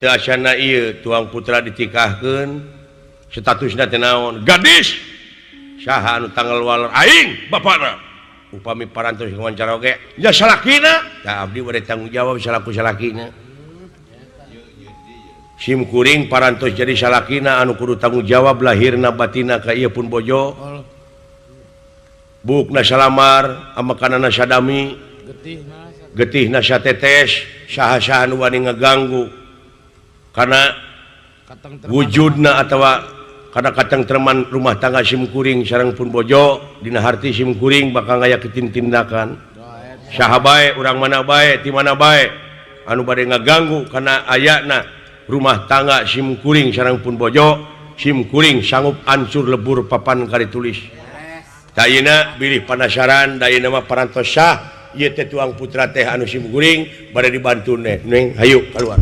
Teu asana ieu tuang putra ditikahkeun statusna teh naon? Gadis. Saha anu tanggal waler aing bapana. Upami parantos wawancara oge nya salakina. Tah abdi bade tanggung jawab salaku salakina. Sim kuring parantos jadi salakina anu kudu tanggung jawab lahirna batina ka ieu pun bojo. Bukna salamar amakanana sadami getihna satetes saha-saha nu wani ngaganggu karena wujudna atawa karena katengtreman rumah tangga simkuring sareng pun bojo dina harti simkuring bakal ngayakeun tindakan saha bae urang mana bae ti mana bae anu bade ngaganggu karena ayana rumah tangga simkuring sareng pun bojo simkuring sanggup ancur lebur papan kali tulis. Ayeuna bilih panasaran da ayeuna mah parantos sah ieu teh tuang putra teh anu simkuring bade dibantu neng. Neng hayu keluar.